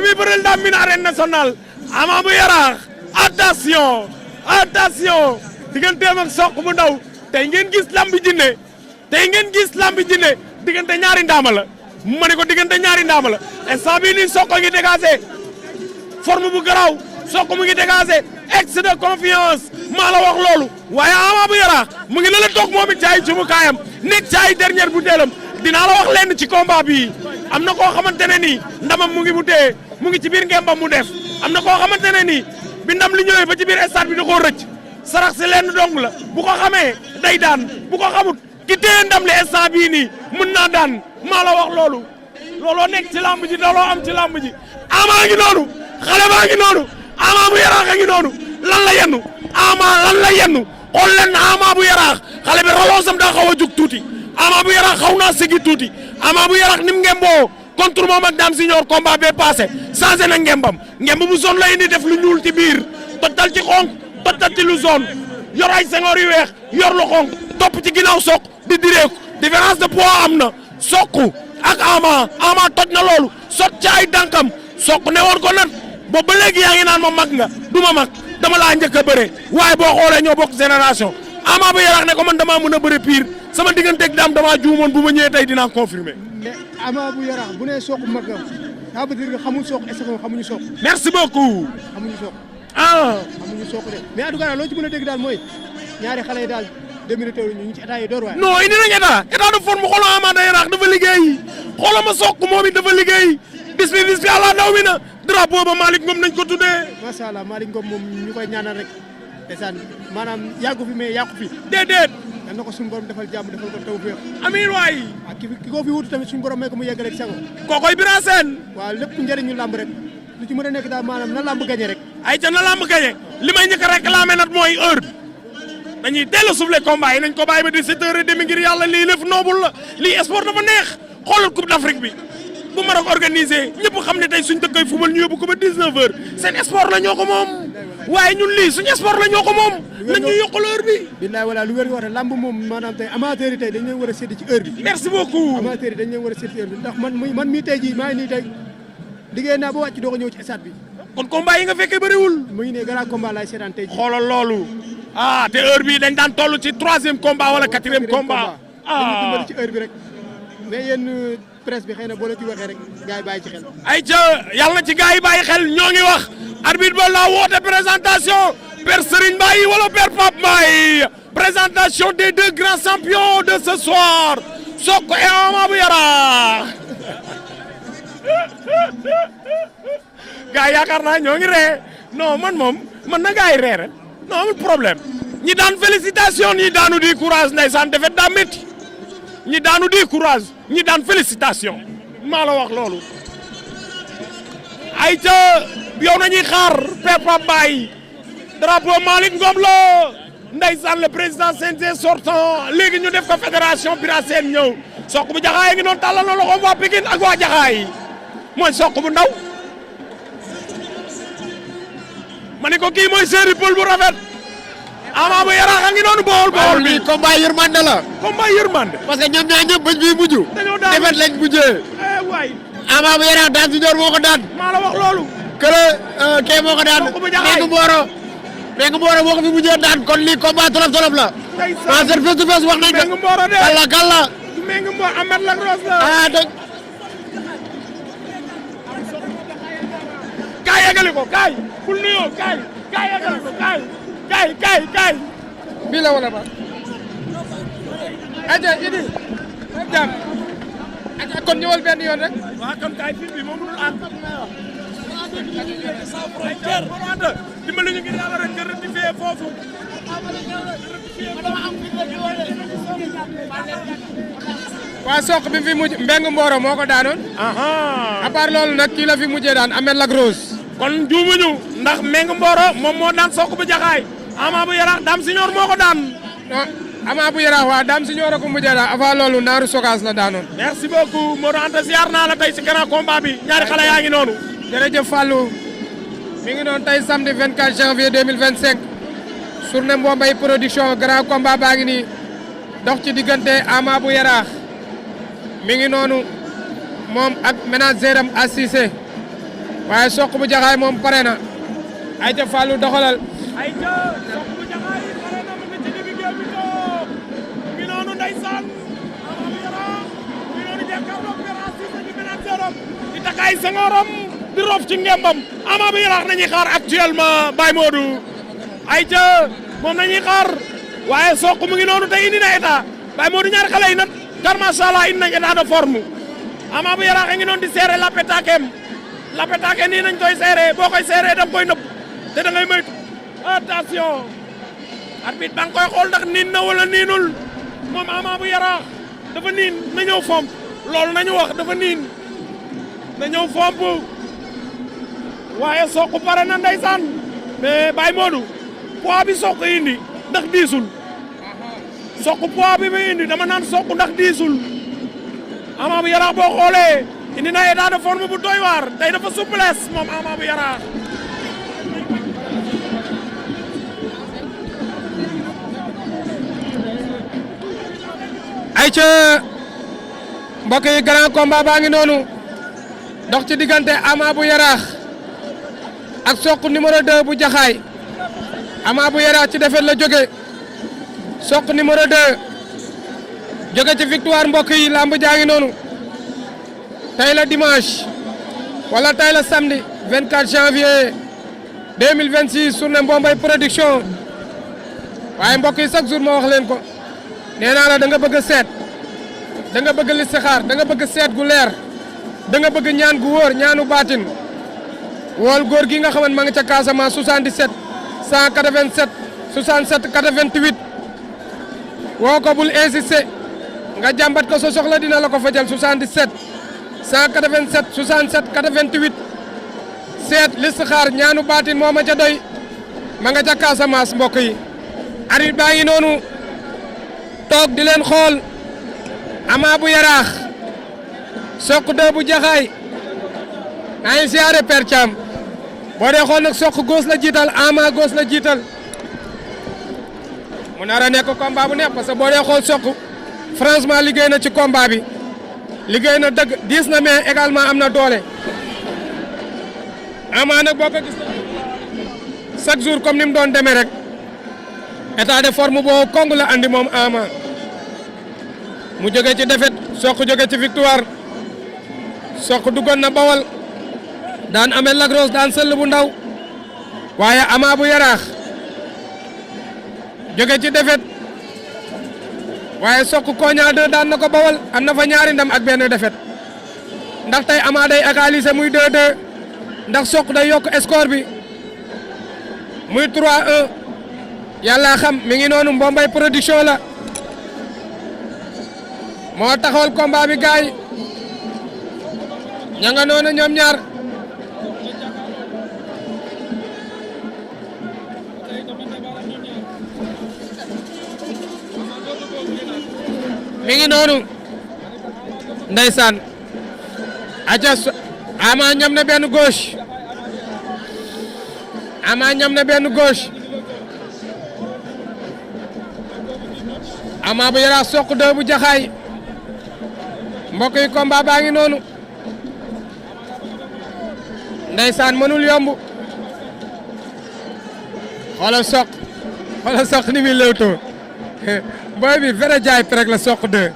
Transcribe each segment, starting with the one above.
muy bëreel daa min arène nationale Ama bu Yaraax attention digganteem ak Sokh bu ndaw tey ngeen gis lambi jinne diggante ñaari ndaama la ma ne ko diggante ñaari ndaama la instant bii nii Sokh ngi dégagé forme bu garaaw Sokh mu ngi dégagé excès de confiance maa la wax loolu waaye Ama bu Yaraax mu ngi la toog moom it ci ay jumukaayam nekk ci ay dernière bouteillam dinaa la wax lenn ci combat bi am na koo xamante ne nii ndamam mu ngi mu téye mu ngi ci biir ngembam mu def am na koo xamante ne nii bi ndam li ñëwee ba ci biir stade bi da koo rëcc sarax si lenn dong la bu ko xamee day daan bu ko xamut ki téye ndam li instant bii nii mën naa daan maa la wax loolu looloo nekk ci lamb ji looloo am ci lamb ji Ama ngi noonu xale baa ngi noonu Ama bu Yaraax a ngi noonu lan la yennu Ama lan la yennu xool leen Ama bu Yaraax xale bi roloosam daa xaw a jug tuuti Ama bu Yaraax xaw naa sigi tuuti Ama bu Yaraax nim ngemboo contre moom ak Dame Signor combat bee passé changé na ngembam ngemb bu zone la indi def lu ñuul ci biir tottal ci xonk tottal ci lu zone yor ay sengoor yu weex yor lu xonk topp ci ginnaaw Sokh di direeku différence de poids am na Sokh ak Ama toj na loolu sot ci ay dànkam Sokh ne woon ko nag boobu ba léegi yaa ngi naan ma mag nga du ma mag dama laa njëkk a bëre waaye boo xoolee ñoo bokk génération Ama bu Yaraax ne ko man damaa mën a bëre pire sama digganteeg daam damaa juumoon bu ma ñëwee tey dinaa confirmer. mais Ama bu Yaraax bu nee Sokh mag ça veut dire que xamul Sokh est-ce que xamuñu Sokh. merci beaucoup. xamuñu Sokh. xamuñu Sokh de mais en tout cas loo ci mën a dégg daal mooy ñaari xale yi daal 2 minutes ñu ngi ci état yi door waaye. non indi nañ état de forme xoolal Ama bu Yaraax dafa liggéey xoolal ma Sokh moom it dafa liggéey bis bi àlla daw mi na drapeau ba Malick Ngom nañ ko tuddee. macha allah Malick Ngom moom ñu koy ñaanal rek ndeysaan maanaam yàggu fi mais yàqu fi. déedéet. yal na ko suñu borom defal jàmm defal ko tawfeex. amiin waay. ak ki ko fi wutu tamit suñu borom may ko mu yeggaleeg sago. kookoy Bira Sène. waaw lépp njëriñu làmb rek lu ci mën a nekk daal maanaam na làmb gañe rek. ay ca na làmb gañe li may njëkk a réclamé nag mooy heure dañuy teel a soufflé combat yi nañ ko bàyyi ba 17h30 ngir yàlla lii lëf noobul la lii sport dafa neex xoolal coupe d'Afrique bi bu Maroc organisé ñëpp xam ne tey suñ dëkkay fubal ñu yóbbu ko ba 19h seen sport la ñoo ko moom waaye ñun lii suñu sport la ñoo ko moom nañ ñu yokkal heure bi. billaay wala lu wér nga wax ne lamb moom maanaam tey amateurs yi tey dañ leen war a sédd ci heure bi. merci beaucoup amateurs yi dañ leen war a sédd ci heure bi ndax man mii tey jii maa ngi nii tey liggéey naa ba wàcc doo ko ñëw ci stade bi. kon combat yi nga fekkee bëriwul. mu ngi ne grand combat laay seetaan tey jii. xoolal loolu. te heure bi dañ daan toll ci 3e combat wala 4e combat. dimbali ci heure bi rek mais yéen presse bi xëy na boo la ci waxee rek gars yi bàyyi ci xel. ay ca yàlla na ci gars yi bàyyi xel ñoo ngi wax arbitre ba la woote présentation Père Serigne Mbaye wala Père Pape Mbaye présentation des 2 grands champions de ce soir Sokh et Ama bu Yaraax gars yi yaakaar naa ñoo ngi ree non man na gars yi ree rek non amul problème ñi daan félicitation ñi daanu di courage ndeysaan defet daa métti ñi daanu di courage ñi daan félicitation maa la wax loolu ay ca yow nañuy xaar Père Pape Mbaye drapeau Malick Ngom la ndeysaan le président CNG sortant léegi ñu def ko fédération Bira Sène ñëw Sokh bu Jaxaay ngi noonu tàllal na loxoom waa Pikine ak waa Jaxaay mooy Sokh bu ndaw ma ne ko kii mooy séeri pël bu rafet Ama bu Yaraax a ngi noonu bool bi combat yërmande la. combat yërmande. parce que ñoom ñaar ñëpp bañ bii mujj. dañoo daan defet lañ mujjee. waay. Ama bu Yaraax Dame Signor moo ko daan. maa la wax loolu. kële kee moo ko daan. Sokh bu Jaxaay Mbengue Mboro moo ko fi mujjee daan kon lii combat trop la. ndeysaan seen face to face wax nañ ko. Mbengue Mboro de. kalla. Mbengue Mboro Ahmed Lac Rose la. dëgg. kaay yeggali ko kaay. bul nuyoo kaay yeggali ko kaay. bii la wala ba. aja idi jàmm. aja kon ñëwal benn yoon rek. waaw kon kaay fii bi moom mënul ànd. dimbali ñu ngi yàlla rek nga rectifier foofu. waa Sokh bi fi mujj Mbengue Mboro moo ko daanoon. à part loolu nag kii la fi mujjee daan Ahmed Lac Rose. kon juumuñu ndax Mbengue Mboro moom moo daan Sokh bu Jaxaay Ama bu Yaraax Dame Signor moo ko daan. non Ama bu Yaraax waa Dame Signor a ko mujjee daan avant loolu Naaru Sogas la daanoon. merci beaucoup Modou Anta ziar naa la tey si grand combat bi ñaari xale yaa ngi noonu. jërëjëf Fallou mi ngi noonu tey samedi 24 janvier 2025 journée Mbombay production grand combat baa ngi nii dox ci diggante Ama bu Yaraax mi ngi noonu moom ak ménager am Assise waaye soq bu jaxaay moom pare na ay ca Fallou doxalal ay ca soq bu jaxaay pare na mu ngi ci digg géew bi toog mu ngi noonu ndeysaan Ama bu Yaraax mu ngi noonu jàkkaarloog Pera Cissé di ménageuram di takkaay sengoram di rof ci ngembam Ama bu Yaraax nañuy xaar actuellement Baye Modou ay ca moom nañuy xaar waaye soq mu ngi noonu tey indi na état Baye Modou ñaari xale yi nag car macha allah indi nañ état de forme Ama bu Yaraax a ngi noonu di serré lapetaake nii nañ koy serré boo koy serré da nga koy nëbb te da ngay moytu attention arbitre ba nga koy xool ndax niin na wala niinul moom Ama bu Yaraax dafa niin na ñëw fomp loolu nañu wax dafa niin na ñëw fomp waaye soq pare na ndeysaan mais Baye Modou poids bi soq indi ndax diisul soq poids bi muy indi dama naan soq ndax diisul Ama bu Yaraax boo xoolee indi na état de forme bu doy waar tey dafa souplesse moom Ama bu Yaraax ay ca mbokk yi grand combat baa ngi noonu dox ci diggante Ama bu Yaraax ak soq numéro 2 bu jaxaay Ama bu Yaraax ci défaite la jóge soq numéro 2 jóge ci victoire mbokk yi lamb jaa ngi noonu tey la dimanche wala tey la samedi 24 janvier 2026 journée Mbombay production waaye mbokk yi chaque jour ma wax leen ko nee naa la da nga bëgg a seet da nga bëgg listixaar da nga bëgg seet gu leer da nga bëgg ñaan gu wóor ñaanu baatin wool góor gi nga xamante ma nga ca Casamance 77 187 67 88 woo ko bul insister nga jàmbat ko sa soxla dina la ko fajal 77 187 67 88 seet listixaar ñaanu baatin moo ma ca doy ma nga ca Casamance mbokk yi arbitre baa ngi noonu toog di leen xool Ama bu Yaraax soq 2 bu jaxaay maa ngi siyaare Père Thiam boo dee xool nag soq góos la jiital Ama góos la jiital mu nar a nekk combat bu neex parce que boo dee xool soq franchement liggéey na ci combat bi liggéey na dëgg diis na mais également am na doole Ama nag boo ko gis chaque jour comme ni mu doon demee rek état de forme boo kong la andi moom Ama mu jóge ci défaite soq jóge ci victoire soq duggoon na Bawol daan amee lagros daan sëll bu ndaw waaye Ama bu Yaraax jóge ci défaite waaye soq koña 2 daan na ko Bawol am na fa ñaari ndam ak benn défaite ndax tey Ama day égaliser muy 2-2 ndax soq day yokk score bi muy 3-1 yàlla xam mi ngi noonu Mbombay production la moo taxawal combat bi gaay ña nga noonu ñoom ñaar mi ngi noonu ndeysaan aca Ama ñam na benn gauche Ama ñam na benn gauche Ama bu Yaraax soq 2 bu jaxaay mbokk yi combat baa ngi noonu ndeysaan mënul yomb xoolal soq ni muy lewtoo booy bi vrai jaay rek la soq 2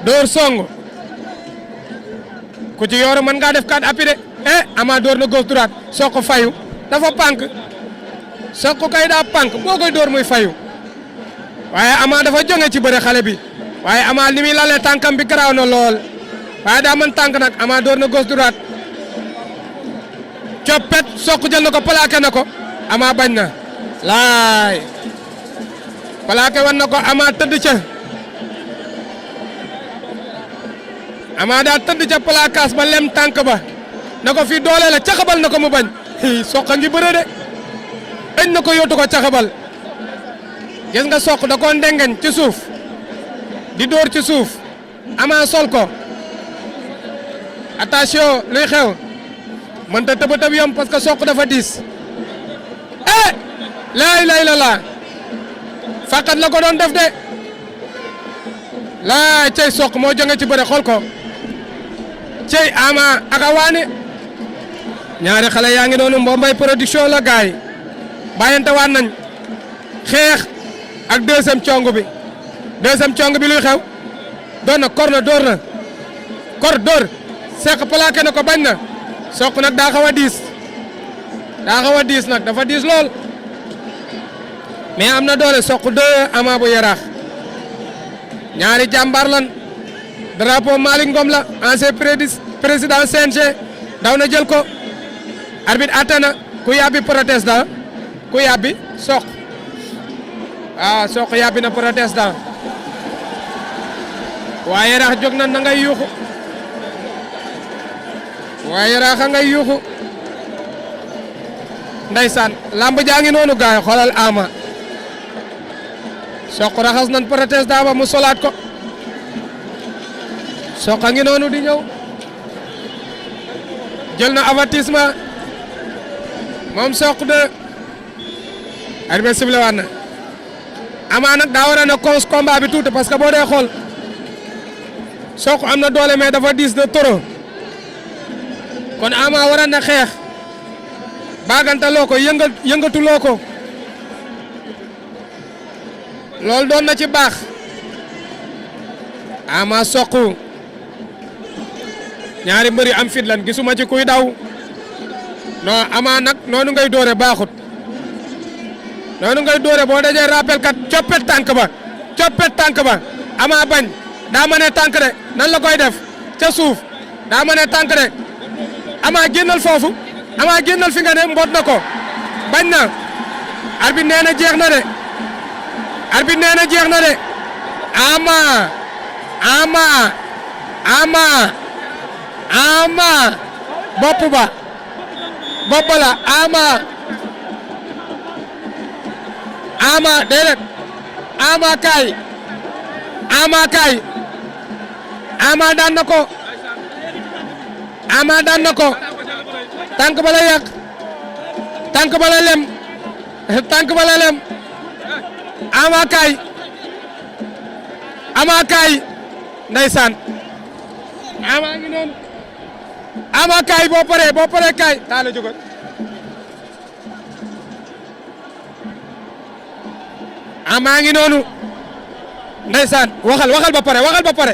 door song ku ci yooru mën ngaa def 4 appuis de Ama door na gauche droite soq fayu dafa pànk soq kay daa pànk boo koy door muy fayu waaye Ama dafa jonge ci bëre xale bi waaye Ama li muy lalee tànkam bi garaaw na lool waaye daa mën tànk nag Ama door na gauche droite coppet soq jël na ko plaqué na ko Ama bañ na laay plaqué wan na ko Ama tëdd ca Ama daa tëdd ca placage ba lem tànk ba na ko fii doole la caxabal na ko mu bañ soq a ngi bëre de bañ na ko yóotu ko caxabal gis nga soq da ko ndengeñ ci suuf di dóor ci suuf Ama sol ko attention luy xew mënta tëb tëb yom parce que soq dafa diis laay la faqat la ko doon def de laay cey soq moo jonge ci bëre xool ko cey Ama aka waane ñaari xale yaa ngi noonu Mbombay production la gaay bàyyante waan nañ xeex ak deuxième cong bi luy xew doon na kor na door na kor door Seck plaqué na ko bañ na Sokh nag daa xaw a diis nag dafa diis lool mais am na doole Sokh 2 Ama bu Yaraax ñaari jàmbaar lan drapeau Malick Ngom la ancien président CNG daw na jël ko arbitre atte na ku yàbbi protestant ku yàbbi Sokh Sokh yàbbi na protestant waaye Yaraax jóg na ngay yuuxu waaye Yaraax a ngay yuuxu ndeysaan lamb jaa ngi noonu gaay xoolal Ama Sokh raxas nañ protestant ba mu solaat ko Sokh a ngi noonu di ñëw jël na avertissement moom Sokh de arbitre sifflé waat na Ama nag daa war a ne cons combat bi tuuti parce que boo dee xool Sokh am na doole mais dafa diis de trop kon Ama war a na xeex baagantaloo ko yëngatuloo ko loolu doon na ci baax Ama Sokh ñaari mbëri am fit lan gisuma ci kuy daw non Ama nag noonu ngay doore baaxut noonu ngay doore boo dajee rappel kat coppet tànk ba Ama bañ daa mënee tànk de nan la koy def ca suuf daa mënee tànk de Ama génnal foofu Ama génnal fi nga ne mboot na ko bañ na arbitre nee na jeex na de Ama bopp la Ama déedéet Ama kaay Ama daan na ko tànk ba la yàq tànk ba la lem Ama kaay ndeysaan Ama ngi noonu Ama kaay boo paree kaay taa la jógal Ama ngi noonu ndeysaan waxal ba pare